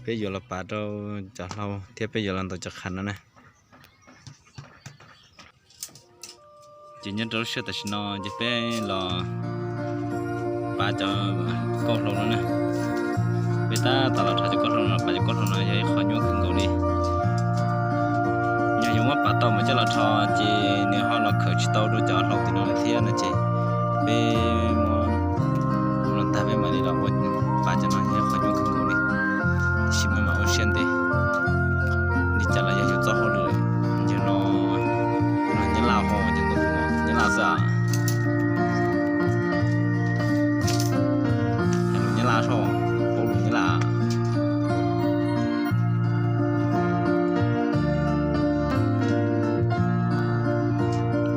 Peb yuav los pav rau cov hlau thiab peb yuav los ntaus cov qhav no na. Ces nyob rau lub sij hawm tam sim no ces peb los pav cov kauj hlau no na. Peb tab tom los rho cov kauj hlau no, pav cov kauj hlau no yog ib qho nyuaj kawg nkaus li. Yog yuav muab pav tau mas coj los rho ces nws ho los khawm tsis tau rau cov hlau tim no lawm thiab no ces peb muab no tag peb mam li los ua pav cov no yog ib qho nyuaj kawg nkaus li. Tab sis mas mam ua siab ntev li cas los yog yus txoj hauj lwm. Yog no, no nyab laj ho, yog nkaus nyab laj xwb. Nyab laj ho, paub lus nyab laj.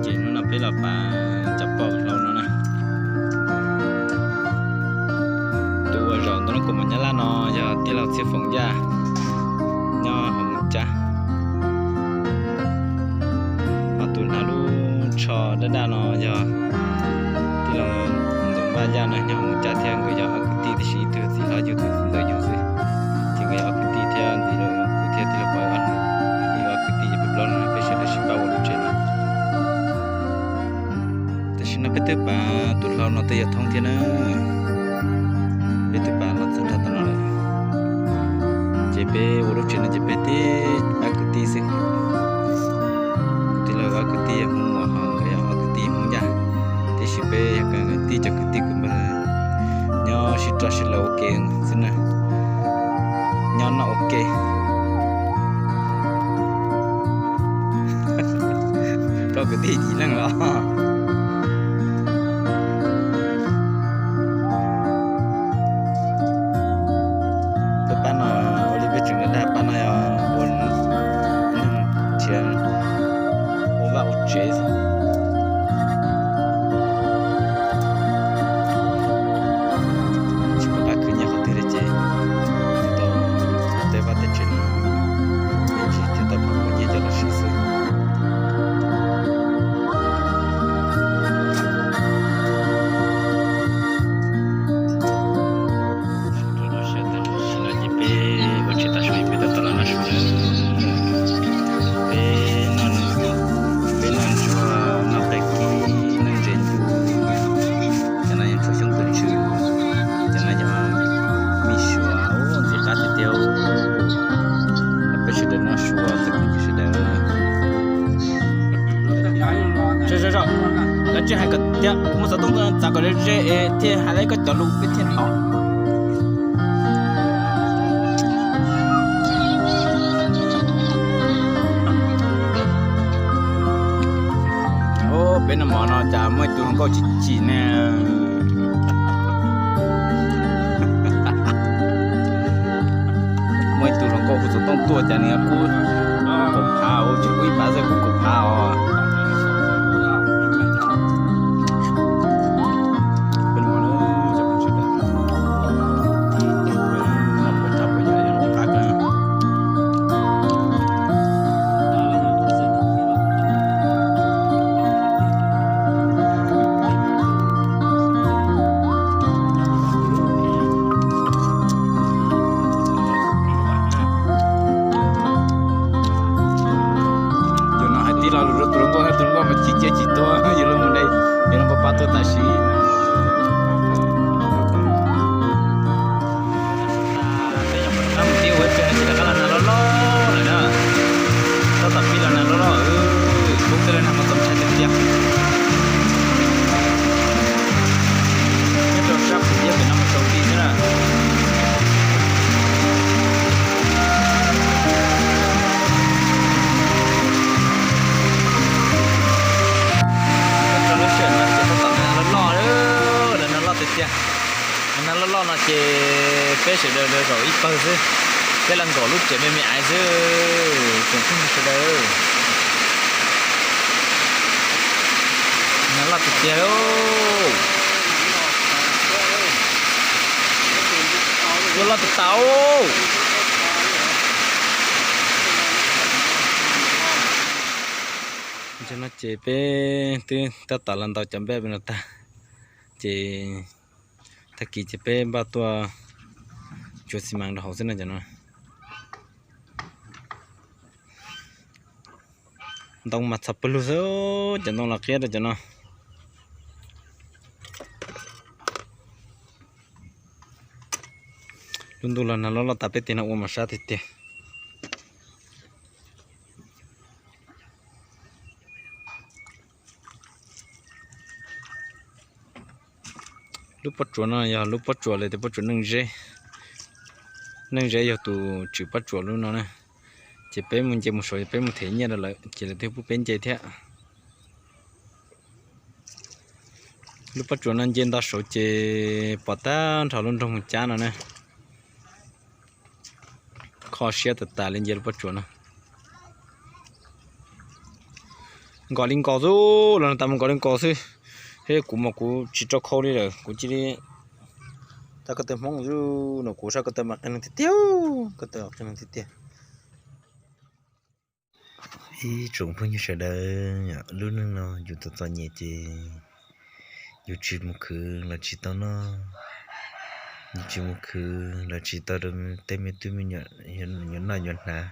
Ces hnub no peb los pav cov poj hlau no na. Tus uas zaum ntawm no kuv mus nyab laj no yog tij laug Txhiaj Foom Yaj nyob Hauv Moos Cab. Ho tus hnav lub tsho daj daj no yog tij laug Ntxoov Vaj Yaj no nyob Hauv Moos Cab thiab. Nkawd yog ob kwv tij, tab sis ib tug txiv hlob yug tus txiv ntxawm yug xwb. Ces nkawd yog ob kwv tij thiab ntxiv rau kuv thiab tij laug Pov Ab, ob kwv tij ces peb plaub no peb sawv daws sib pab ua lub tsev no. Tam sim no peb twb pav tus hlau no twb yuav thoob thiab na. Peb twb pav los txog nrho tom no lawm. Ces peb ua lub tsev no ces peb tib pab kwv tij xwb. Kuv tij laug ob kwv tij yog Hmoob Muas, ho nkawd yog ob kwv tij Hmoob Yaj. Tiam sis peb yog kwv tij, cov kwv tij kwv npawg nyob sib roj sib laus ua ke xwb na. Nyob noj ua ke. Plaub kwv tij yim leej los. Peb pab no ua li peb tseem dag, pab no yog ua neeg nrhiav ua vaj ua tsev xwb. Tsis pom qab khwv nyiaj qhov twg li ces tau tej vaj tej tsev no, peb tsis thiaj tau pom nyiaj coj los siv xwb. Tam sim no ces peb ua tsev tav su, peb tab tom los noj su na. Peb noj, peb noj ntsuag, noj qe kib, noj ntses ncu. Cov no yog ntsuag xyoob tus ntsws, cov no yog me suav, ntxim qab tiag tiag. Peb sawv daws noj su, txhua tus sawv daws. Zoo zoo zoo, lawv tsis hais kom tias muaj xov tooj txav kom ze ze es thiaj hais li koj cov lus peb thiaj hnov. Peb noj mov no cas muaj ib tug hluas nkauj chim chim ne. Muaj ib tug hluas nkauj hu xov tooj tuaj cas nws kub kaum phav, tsis kub ib phav xwb, kub kaum phav os. Yog no hais tib lo lus rau tus hluas nkauj, tus hluas nkauj mas chim cia tsis tuag, yog los mus dai, yog los pab tuag tam sim. Peb nyuam qhuav rov qab mus pib ua ib pliag no ces rov qab los nag loj loj lawm na. Tab tom pib los nag loj loj, kub tej los nag mas txaus ntshai tiag tiag. Nyob rau sab qhov tiaj pem no mas tsaus nti xwb na. Nyob rau lub sij hawm no ces tab tom nag loj loj, los nag loj tiag tiag. Nag loj loj no ces peb sawv daws zaum ib pawg xwb, peb los nkaum lub tsev me me aiv xwb, tsoom phooj ywg sawv daws. Nag loj tiag tiag lauj. Ua loj tiag tau. Tam no ces peb twb tab tom los ntaus cov npej no tag, ces tag kis ces peb npaj tuaj tsuav xi mas rau hauv xwb no cov no. Ntoo mas txhov pwg lug xwb, cov ntoo los qhiab rau cov no. Lub ntuj los nag loj loj tas peb tig no ua mas sab tiag tiag. Lub pob tsuas no yog lub pob tsuas lawv tias pob tsuas Neej Zeb. Neej Zeb yog tus tswv pob tsuas lub no na. Ces peb mus nce mus saud, peb mus them nyiaj rau lawv ces lawv thiaj pub peb nce thiab. Lub pob tsuas no nce nto saud ces pom tag nrho lub nroog Moos Cab no na. Kho siab tas tas li nce lub pob tsuas no. Nkaus li nkaus xwb, los tas mus nkaus li nkaus xwb. Thiab kuv mas kuv tsis rau khau li lawm, kuv cia li tau ko taw Hmoob xwb no, kuv sab ko taw mas qee leej tiag tiag, ko taw qee leej tiag tiag. Ib tsoom phooj ywg sawv daws, lub neej no yus txom txom nyem ces yus tsis mus khwv los tsis tau noj, yus tsis mus khwv los tsis tau rau tej me tub me nyuam yuav noj yuav hnav.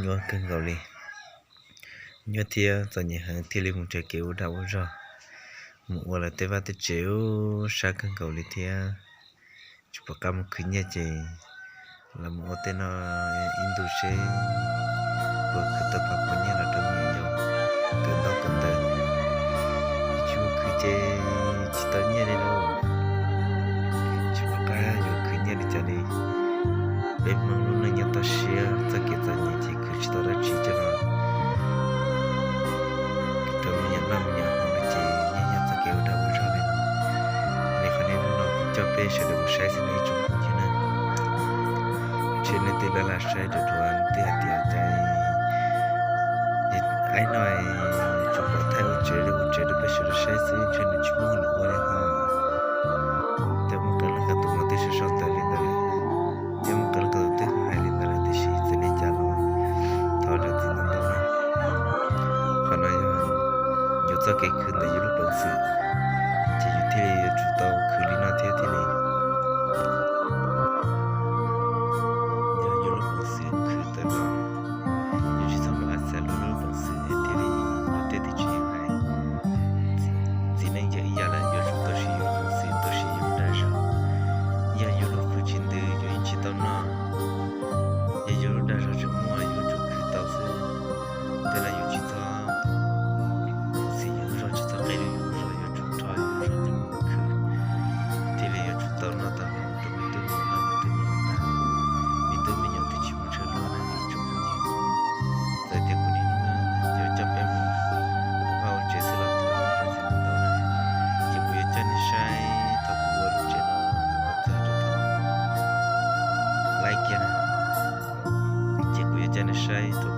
Nyuaj kawg nkaus li. Nyuaj thiab txom nyem heev thiaj li mus nrhiav kev ua dag ua zog, mus ua lawv tej vaj tej tsev ub sab kawg nkaus li thiab. Tsis pom qab mus khwv nyiaj ces los mus ua tej no ib ntus seb puas khwv tau pab puas nyiaj los rau me nyuam yaus kawm ntaub kawm ntawv. Yus tsis mus khwv ces tsis tau nyiaj li lauj. Tsis pom qab yuav khwv nyiaj li cas li. Peb Hmoob lub neej nyob toj siab, txoj kev txom nyem ces khwv tsis tau dab tsi coj los rau me nyuam noj me nyuam haus li ces yeej yog txoj kev ua dag ua zog li no. Li qhov nej hnub no kuv coj peb sawv daws mus saib xwb no ib tsoom phooj ywg na. Ntshe nej tej laj laj saib dua dua twb hais tias cas aib no tsuas pom thaij ua tsev li ua tsev rau peb sawv daws saib xwb, ntshe nws tsis muaj hauj lwm ua li hos. Cov muaj qee leej ko tus no twb sau sau ntawv li ntawd, cov muaj qee leej ko tus twb hais li ntawd lawm tiam sis txawm li cas los thov zam txim ntau ntau na. Qhov no yog yus txoj kev khwv ntawm yus lub peev xwm, ces yus thiaj li yuav tsum tau khwv li no thiab thiaj li yog yus lub peev xwm khwv tau los. Yus tsis txhob mus a xav luag lub peev xwm thiaj li luag tej tib tsis hais. Txiv neej yog ib yam lawm, yuav tsum tau siv yus lub peev xwm, tau siv yus lub dag zog. Yog yus lub hwj chim ntws yus yeej tsis tau noj, yog yus lub dag zog tseem muaj yus yuav tsum khwv tau xwb. Tej no yus tsis txhob khuv xim yus lub zog, tsis txhob qia yus lub zog, yuav tsum rho yus lub zog coj mus khwv, thiaj li yuav tsum tau noj tau haus rau me tub me nyuam noj, me tub me nyuam hnav. Me tub me nyuam twb tsis muaj chaw luag na ib tsoom phooj ywg. Txawm tias kuv niaj hnub no yuav coj peb mus ua vaj ua tsev xwb los thov zam txim ntau ntau na. Ces kuv yuav coj nej saib thaum kuv ua lub tsev no kom txog rau thaum laib kiag na. Ces kuv yuav coj nej saib thaum